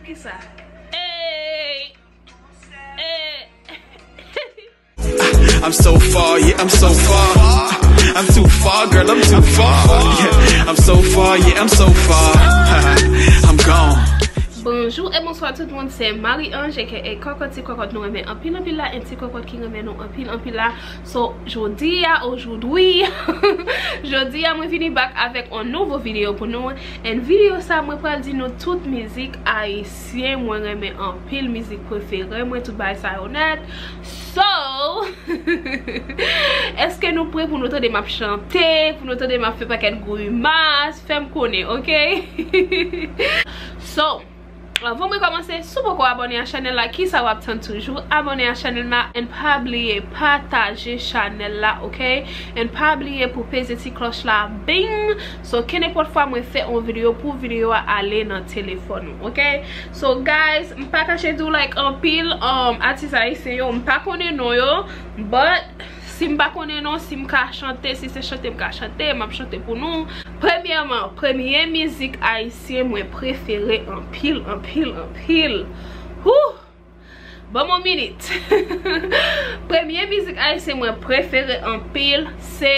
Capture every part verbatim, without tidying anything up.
Kisa? Ey! Ey! I'm so far, yeah, I'm so far. I'm too far, girl, I'm too far. Yeah, I'm so far, yeah, I'm so far. I'm gone. Bonjou e bonswa tout moun, se Marie Ange aka Kòkòt, ti kòkòt nou renmen anpil anpil la, en ti kòkòt ki renmen nou anpil anpil la. So, jodi a, aujourd'hui, jodi a mwen vini back avèk yon nouvo videyo pou nou. And videyo sa mwen pral di nou tout mizik ayisyen mwen renmen anpil, mizik prefere mwen, tout bagay sa yo nèt. So, èske nou pre pou nou tande m ap chante, pou nou tande m ap fè pakèt grimas, fè m konnen, oke? So, anvan mwen kòmanse, si w poko abòne a chanèl la, kisa w ap tann toujou? Abòne a chanèl la, and pa bliye pataje chanèl la, oke? And pa bliye pou peze ti klòch la, bing! So, kenenpòt fwa mwen fè yon videyo, pou videyo a ale nan telefòn ou, oke? So, guys, m pa kache di w, like, anpil, um, atis ayisyen yo, m pa konnen non yo, but si m pa konnen non, si m ka chante, si se chante m ka chante, m ap chante pou nou. Premyèman, premye mizik ayisyen mwen prefere anpil, anpil, anpil. Whew! Ban m yon minit. Premye mizik ayisyen mwen prefere anpil, se,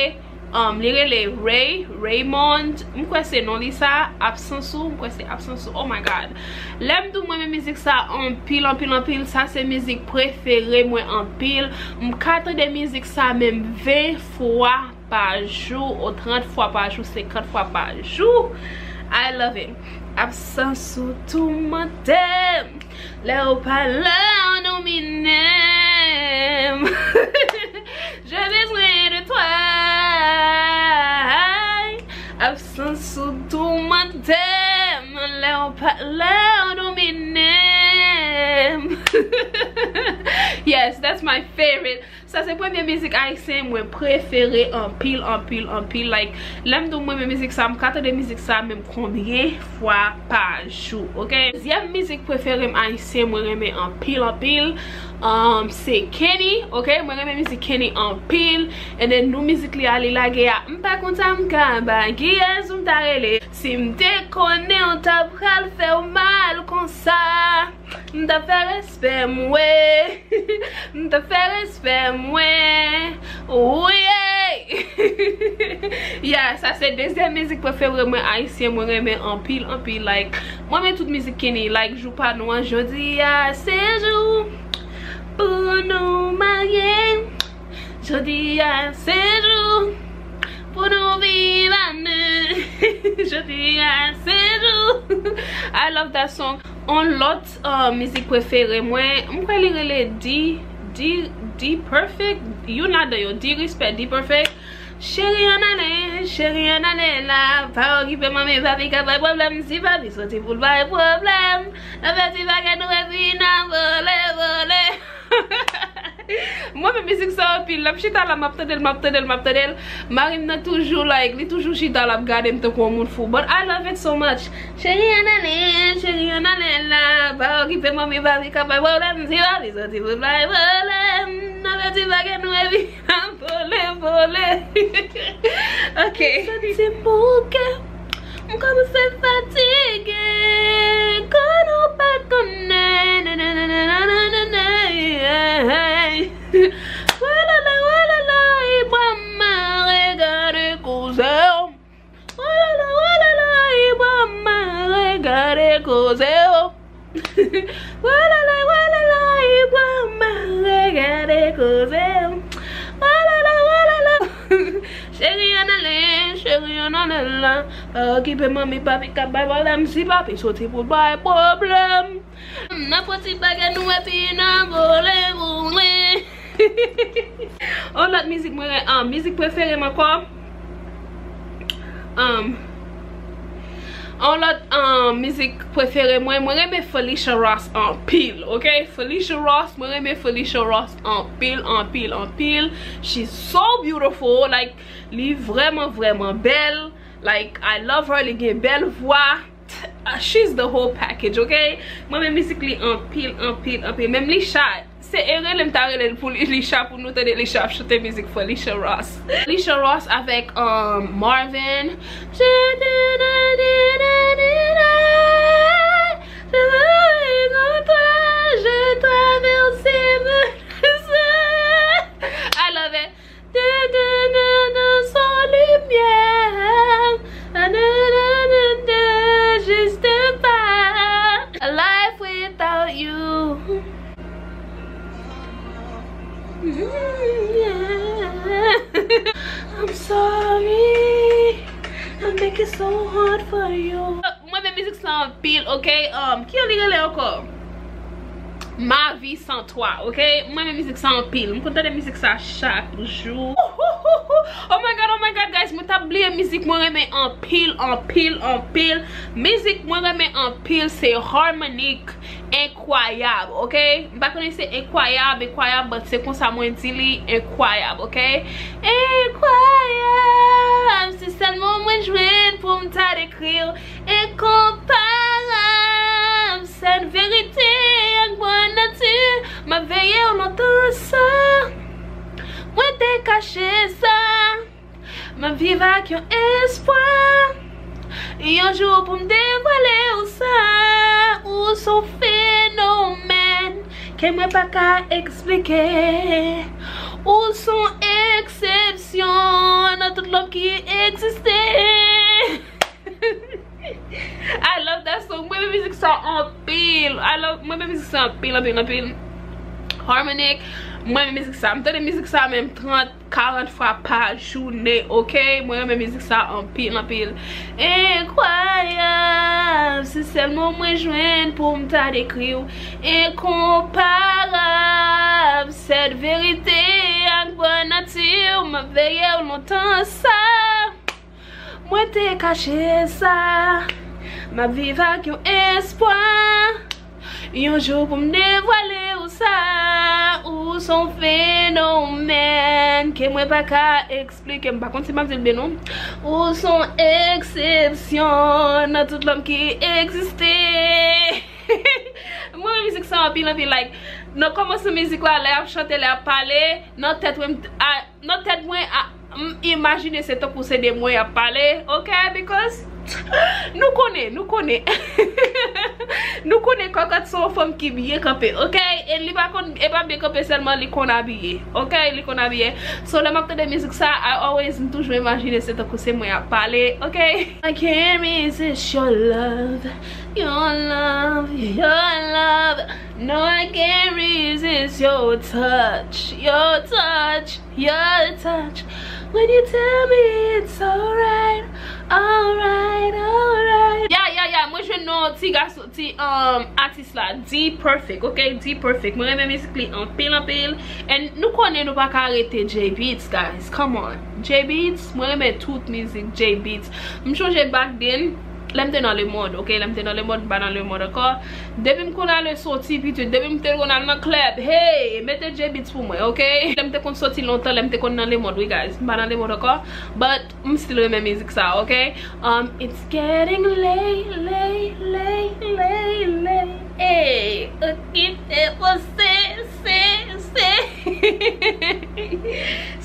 um, li rele Ray, Raymond. M kwè se non li sa, Absans ou, m kwè se Absans ou. Oh my God. Lè m di w mwen renmen mizik sa anpil, anpil, anpil, sa se mizik prefere mwen anpil. M ka tande mizik sa menm ven fwa pa jou, o trant fwa pa jou, senkant fwa pa jou. I love it. Absans ou toumante m. Lè w pa la, w domine m. Je besoin de toi. Absans ou toumante m. Lè w pa la, w domine m. Yes, that's my favorite. Sa se premye mizik ayisyen mwen prefere anpil, anpil, anpil. Like, lè m di w mwen renmen mizik sa, m ka tande mizik sa menm konbyen fwa pa jou, oke? Dezyèm mizik prefere m ayisyen mwen renmen anpil, anpil, um, se Kenny, oke? Mwen renmen mizik Kenny anpil. And then, nou mizik li a, li lage a, m pa konn sa m ka ba, kiyès m ta rele? Si m te konnen w ta pral fè w mal konsa. M ta fè respè mwen. M ta fè respè mwen. Wouye. Yeah, sa se dezyèm mizik prefere mwen ayisyen mwen renmen anpil, anpil. Like, mwen renmen tout mizik Kenny. Like, jou pa nou an, jodi a se jou pou nou marye. Jodi a se jou pou nou viv a nou. Jodi a se jou. I love that song. On lòt, uh, mizik prefere mwen, m kwè li rele D, D, D-Perfect. Youn ladan yo, D-Respect, D-Perfect. Cheri ann ale, cheri ann ale la. Pa okipe manmi, papi ka bay pwoblèm. Si papi soti pou l bay pwoblèm, n ap fè ti bagay nou epi n ap vole, vole. Mwen renmen mizik sa anpil. Lè m chita la, m ap tande l, m ap tande l, m ap tande l. Mari m nan toujou, like, li toujou chita, l ap gade m tankou yon moun fou. But I love it so much. Cheri ann ale, cheri ann ale la. Pa okipe manmi, papi ka bay pwoblèm. Si papi soti pou l bay pwoblèm, n ap fè ti bagay nou epi n ap vole, vole. Ok. Santi m bouke. M kòmanse fatige, kò nou pa konnen. Walala, walala, i bwa mare gade koze w. Walala, walala, i bwa mare gade koze w. Walala, walala, i bwa mare gade koze w. Walala, walala. Cheri ann ale, cheri ann ale la. Pa okipe manmi, papi k ap bay pwoblèm. Si papi soti pou l bay pwoblèm, n ap pran ti bagay nou epi n ap vole, vole. On lòt mizik mwen, ah, mizik prefere m ankò. Um, on lòt, um, mizik prefere mwen, mwen renmen Felicia Ross anpil, ok? Felicia Ross, mwen renmen Felicia Ross anpil, anpil, anpil. She's so beautiful, like, li vrèman, vrèman bèl. Like, I love her, li gen bèl vwa. Ah, she's the whole package, ok? Mwen renmen mizik li anpil, anpil, anpil. Menm Lisha, se e rele m ta rele l pou li, Lisha, pou nou tande Lisha ap chante mizik Felicia Ross. Felicia Ross avèk, um, Marvin. Je te na, na, na, na, na. Make it so hard for you. Mwen renmen mizik sa anpil, ok? Um, ki jan li rele ankò? Ma vie sans toi, ok? Mwen renmen mizik sa anpil. M konn tande mizik sa chak jou. Oh my God, oh my God, guys, mwen t ap bliye mizik mwen renmen anpil, anpil, anpil. Mizik mwen renmen anpil se Harmonic. Enkwayab, ok? M pa konnen se enkwayab, enkwayab, but se konsa mwen di li, enkwayab, ok? Enkwayab, si sèlman mwen jwenn pou m ta dekri w. Enkonparab, sèl verite ak bòn nati, m ap veye w lontan sa. Mwen te kache sa. M ap viv ak yon espwa. Yon jou pou m devwale w sa. Ou s on fenomèn ke mwen pa ka eksplike. Ou s on eksepsyon nan tout lòm ki egziste. I love that song. Mwen renmen mizik sa anpil. I love, mwen renmen mizik sa anpil, anpil, anpil. Harmonic, mwen renmen mizik sa. M tande mizik sa menm trant, karant fwa pa jounen, ok? Mwen renmen mizik sa anpil, anpil. Enkwayab, si sèlman mwen jwenn pou m ta dekri w. Enkonparab, sèl verite ak bòn nati, m ap veye w lontan sa. Mwen te kache sa. M ap viv ak yon espwa. Yon jou pou m devwale w sa. Ou s on fenomèn ke mwen pa ka eksplike. M pa konn si m ap di l byen non. Ou s on eksepsyon nan tout lòm ki egziste. Mwen renmen mizik sa anpil, anpil, like, nan kòmansman mizik la, lè y ap chante, lè y ap pale, nan tèt mwen, m t-, a, nan tèt mwen, a, m imajine se tankou se de mwen y ap pale, ok? Because nou konnen, nou konnen. Nou konnen Kòkòt se yon fanm ki byen kanpe, ok? E li pa konn, e pa byen kanpe sèlman, li konn abiye, ok? Li konn abiye. So, lè m ap tande mizik sa, I always, m toujou imajine se tankou se mwen y ap pale, ok? I can't resist your love, your love, your love. No, I can't resist your touch, your touch, your touch. When you tell me it's alright, alright, alright. Ya, ya, ya, mwen jwenn non ti gason, ti, um, atis la, D-Perfect, ok? D-Perfect. Mwen renmen mizik li anpil, anpil. And nou konnen nou pa ka rete J Beatz, guys. Come on. J Beatz, mwen renmen tout mizik J Beatz. M chonje back then, lè m te nan lemond, ok? Lè m te nan lemond, m pa nan lemond ankò. Depi m konn ale soti, pitit, depi m te konn al nan club, hey, mete J Beatz pou mwen, ok? Lè m te konn soti lontan, lè m te konn nan lemond, wi, guys. M pa nan lemond ankò, but m still renmen mizik sa, ok? Um, it's getting late, late, late, late, late. Hey, ou kite panse, se, se.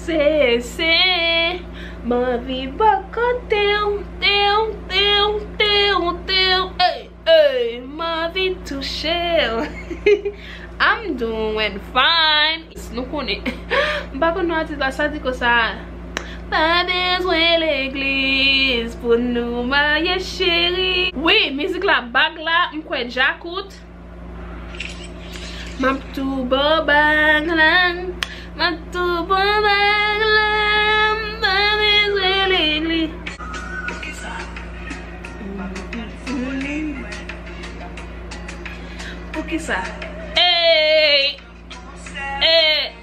Se, se. M anvi bò kote w, te w, te w, te w, te w. Hey, hey, m anvi touche w. I'm doing fine. Nou konnen. M pa konn non atis la, sa di konsa. Pa bezwen legliz pou nou marye, cheri. Wi, mizik la, bag la, m kwè Djakout. M ap tou ba w bag la. M ap tou ba w bag la. M pa bezwen legliz. Poukisa? Ey! Ey!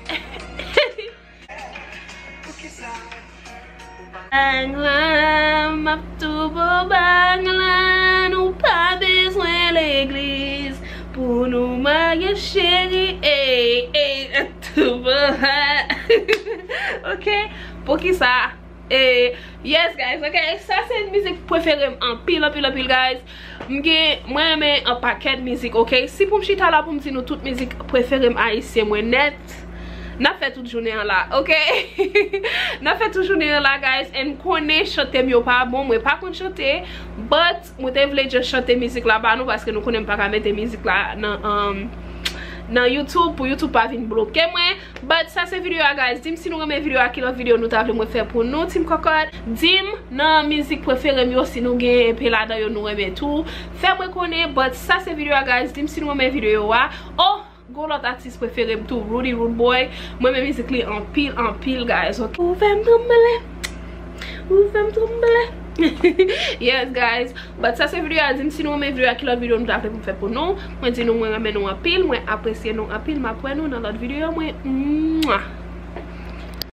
Bag la, m ap tou ba w bag la, nou pa bezwen legliz pou nou marye, cheri. Ey, ey, tou ba. Ok, poukisa? E, yes, guys, ok? Sa se mizik prefere m anpil, anpil, anpil, guys. M gen, mwen renmen an pakèt mizik, ok? Si pou m chita la pou m di nou tout mizik prefere m ayisyen mwen nèt, n ap fè tout jounen an la, ok? N ap fè tout jounen an la, guys. And m konnen chante m yo pa bon, mwen pa konn chante, but mwen te vle just chante mizik la ba nou, paske nou konnen m pa ka mete mizik la nan, um, nan YouTube, pou YouTube pa vin bloke mwen. But sa se videyo a, guys. Di m si nou renmen videyo a, ki lòt videyo nou ta vle mwen fè pou nou, Team Kòkòt. Di m nan mizik prefere m yo, si nou gen enpe ladan yo nou renmen tou, fè mwen konnen. But sa se videyo a, guys. Di m si nou renmen videyo a. Oh, gon lòt atis prefere m tou, Roody Roodboy. Mwen renmen mizik li anpil, anpil, guys. Ok. Ou fè m tranble. Ou fè m tranble. Yes, guys. But sa se videyo a. Di m si nou renmen videyo a, ki lòt videyo nou ta vle pou m fè pou nou. Mwen di nou mwen renmen nou anpil, mwen apresye nou anpil. M ap wè nou nan lòt videyo mwen. Mwah.